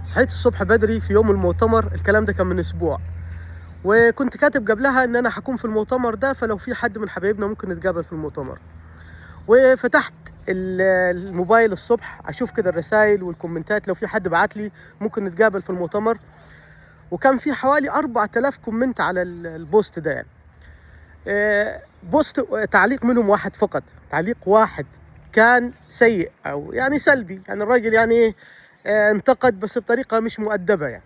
صحيت الصبح بدري في يوم المؤتمر، الكلام ده كان من اسبوع، وكنت كاتب قبلها ان انا هكون في المؤتمر ده، فلو في حد من حبايبنا ممكن نتقابل في المؤتمر. وفتحت الموبايل الصبح اشوف كده الرسائل والكومنتات، لو في حد بعت لي ممكن نتقابل في المؤتمر، وكان في حوالي 4000 comment على ال post ده يعني. post تعليق منهم واحد فقط، تعليق واحد كان سيء او يعني سلبي، يعني الراجل يعني انتقد بس بطريقة مش مؤدبة يعني.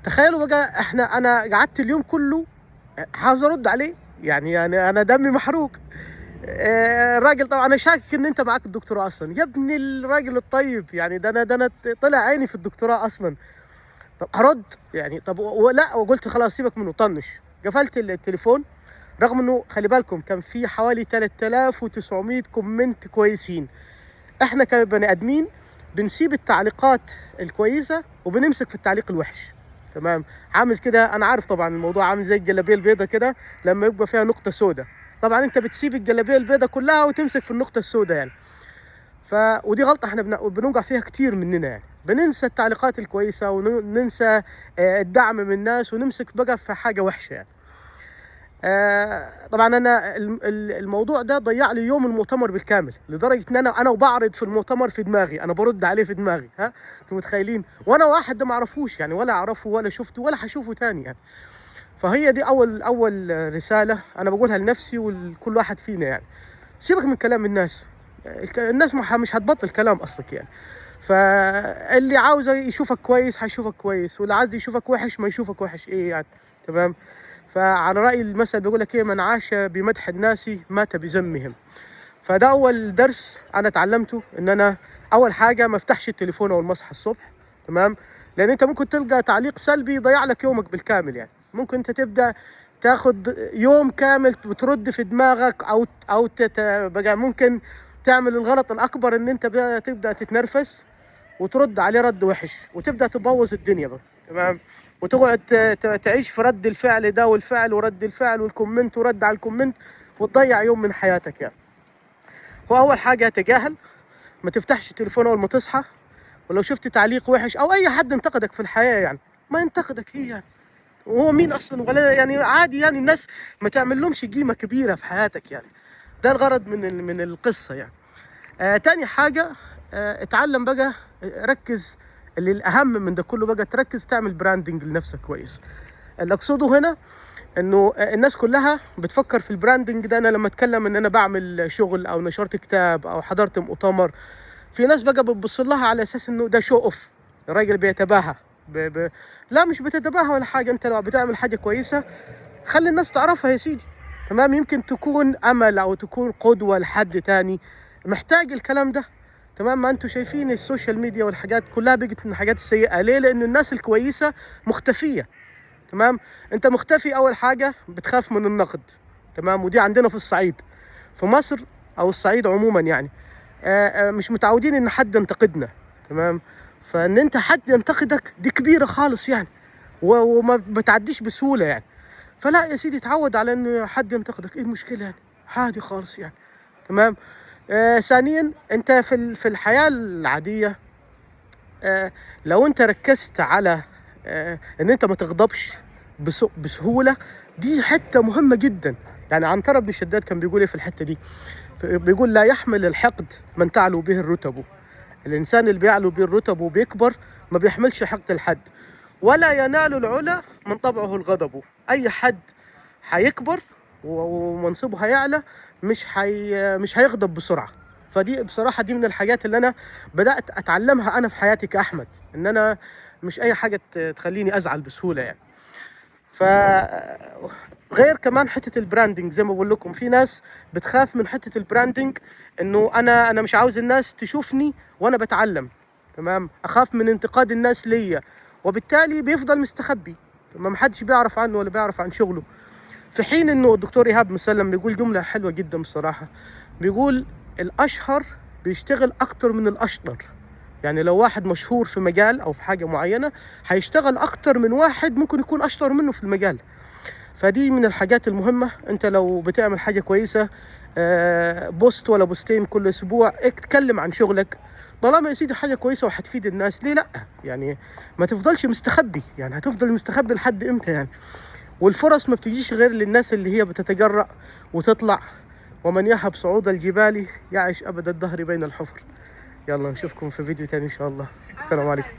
تخيلوا بقى انا قعدت اليوم كله عاوز ارد عليه، يعني انا دمي محروق. الراجل طبعا انا شاكك ان انت معاك الدكتوراه اصلا يا ابن الراجل الطيب، يعني ده انا طلع عيني في الدكتوراه اصلا. طب ارد يعني، طب ولا، وقلت خلاص سيبك منه، طنش، قفلت التليفون. رغم انه خلي بالكم كان في حوالي 3900 comment كويسين. احنا كبني ادمين بنسيب التعليقات الكويسة وبنمسك في التعليق الوحش، تمام؟ عامل كده، انا عارف طبعا الموضوع عامل زي الجلابية البيضاء كده لما يبقى فيها نقطة سوداء، طبعا انت بتسيب الجلابية البيضاء كلها وتمسك في النقطة السوداء يعني. ودي غلطه احنا بنوقع فيها كتير مننا يعني، بننسى التعليقات الكويسة وننسى الدعم من الناس ونمسك بقى في حاجة وحشة يعني. طبعا انا الموضوع ده ضيع لي يوم المؤتمر بالكامل، لدرجة ان انا وبعرض في المؤتمر في دماغي، انا برد عليه في دماغي، ها انتوا متخيلين؟ وانا واحد ده ما اعرفوش يعني، ولا اعرفه ولا شفته ولا هشوفه تاني يعني. فهي دي اول رسالة انا بقولها لنفسي ولكل واحد فينا يعني، سيبك من كلام الناس، الناس مش هتبطل كلام اصلك يعني. فاللي عاوز يشوفك كويس هيشوفك كويس، واللي عايز يشوفك وحش ما يشوفك وحش، ايه يعني، تمام؟ فعلى رأي المثل بيقول لك ايه، من عاش بمدح الناس مات بذمهم. فده اول درس انا اتعلمته، ان انا اول حاجة ما افتحش التليفون اول ما اصحى الصبح، تمام؟ لان انت ممكن تلقى تعليق سلبي يضيع لك يومك بالكامل يعني. ممكن انت تبدا تاخد يوم كامل بترد في دماغك، او بقى ممكن تعمل الغلط الاكبر ان انت بقى تبدا تتنرفز وترد عليه رد وحش وتبدا تبوظ الدنيا بقى، تمام؟ وتقعد تعيش في رد الفعل ده والفعل ورد الفعل وال comment ورد على ال comment، وتضيع يوم من حياتك يعني. هو اول حاجة تجاهل، ما تفتحش التليفون اول ما تصحى، ولو شفت تعليق وحش او اي حد انتقدك في الحياة يعني ما ينتقدك، هي يعني وهو مين اصلا، ولا يعني عادي يعني، الناس ما تعمل لهمش قيمة كبيرة في حياتك يعني. ده الغرض من القصة يعني. تاني حاجة، اتعلم بقى، ركز، اللي الاهم من ده كله بقى تركز تعمل branding لنفسك كويس. اللي اقصده هنا انه الناس كلها بتفكر في ال branding ده، انا لما اتكلم ان انا بعمل شغل او نشرت كتاب او حضرت مؤتمر، في ناس بقى بتبص لها على اساس انه ده show off، الراجل بيتباهى. لا مش بتتباهى ولا حاجة، انت لو بتعمل حاجة كويسة خلي الناس تعرفها يا سيدي، تمام؟ يمكن تكون امل او تكون قدوة لحد تاني محتاج الكلام ده، تمام؟ ما انتم شايفين ال social media والحاجات كلها بقت من الحاجات السيئة، ليه؟ لان الناس الكويسة مختفيه، تمام؟ انت مختفي، اول حاجة بتخاف من النقد، تمام؟ ودي عندنا في الصعيد، في مصر او الصعيد عموما يعني، مش متعودين ان حد ينتقدنا، تمام؟ فان انت حد ينتقدك دي كبيرة خالص يعني، وما بتعديش بسهولة يعني. فلا يا سيدي، اتعود على ان حد ينتقدك، ايه المشكلة يعني؟ عادي خالص يعني، تمام؟ ثانيا، انت في الحياة العادية، لو انت ركزت على ان انت ما تغضبش بسهولة، دي حتة مهمة جدا يعني. عنترة بن شداد كان بيقول ايه في الحتة دي؟ بيقول لا يحمل الحقد من تعلو به الرتب. الانسان اللي بيعلو به الرتب وبيكبر ما بيحملش حقد لحد، ولا ينال العلا من طبعه الغضب. اي حد هيكبر ومنصبه هيعلى مش هيغضب بسرعة. فدي بصراحة دي من الحاجات اللي أنا بدأت أتعلمها أنا في حياتي كأحمد، إن أنا مش أي حاجة تخليني أزعل بسهولة يعني. غير كمان حتة ال branding، زي ما بقول لكم في ناس بتخاف من حتة ال branding، إنه أنا مش عاوز الناس تشوفني وأنا بتعلم، تمام؟ أخاف من انتقاد الناس ليا، وبالتالي بيفضل مستخبي، ما حدش بيعرف عنه ولا بيعرف عن شغله. في حين إنه الدكتور إيهاب مسلم بيقول جملة حلوة جدا بصراحة، بيقول الأشهر بيشتغل أكتر من الأشطر. يعني لو واحد مشهور في مجال أو في حاجة معينة هيشتغل أكتر من واحد ممكن يكون أشطر منه في المجال. فدي من الحاجات المهمة. أنت لو بتعمل حاجة كويسة، post ولا بوستين كل أسبوع، اتكلم عن شغلك، طالما يا سيدي حاجة كويسة وهتفيد الناس، ليه لا؟ يعني ما تفضلش مستخبي، يعني هتفضل مستخبي لحد امتى يعني؟ والفرص ما بتجيش غير للناس اللي هي بتتجرأ وتطلع. ومن يهب صعود الجبال يعش أبد الدهر بين الحفر. يلا نشوفكم في فيديو تاني إن شاء الله. السلام عليكم.